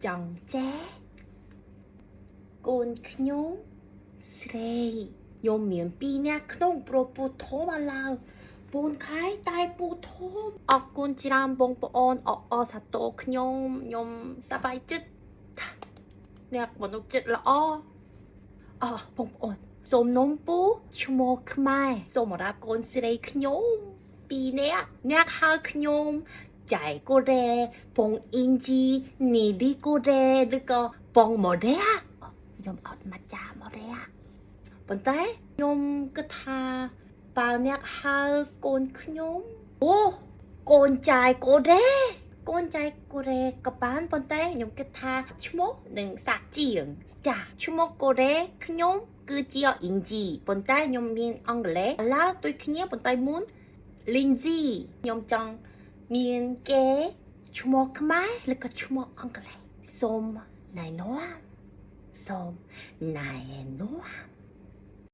ចង់ចេះកូនខ្ញុំស្រីខ្ញុំមានពីរនាក់ក្នុងប្រូពូធំឥឡូវ4ខែតែពូធំអរគុណច្រើនបងប្អូនអអរសាទរខ្ញុំខ្ញុំសប្បាយចិត្តថាអ្នកមនុស្សចិត្តល្អអរបងប្អូនសូមនំពូឈ្មោះខ្មែរសូមរាប់កូនស្រីខ្ញុំពីរនាក់អ្នកហៅខ្ញុំចៃកូរ៉េពងអ៊ីនជីនីឌីកូរ៉េឬក៏ពងម៉ូរ៉េខ្ញុំអត់មកចាម៉ូរ៉េប៉ុន្តែខ្ញុំគិតថាបើអ្នកហៅកូនខ្ញុំអូកូនចៃកូរ៉េកូនចៃកូរ៉េក៏បានប៉ុន្តែខ្ញុំគិតថាឈ្មោះនឹងសាកជាងចាឈ្មោះកូរ៉េខ្ញុំគឺជាអ៊ីនជីប៉ុន្តែខ្ញុំមានអង់គ្លេសឥឡូវដូចគ្នាប៉ុន្តែមុនលីនជីខ្ញុំចង់មានគេឈ្មោះខ្មែរឬក៏ឈ្មោះអង់គ្លេសសូមណែនាំសូមណែនាំ។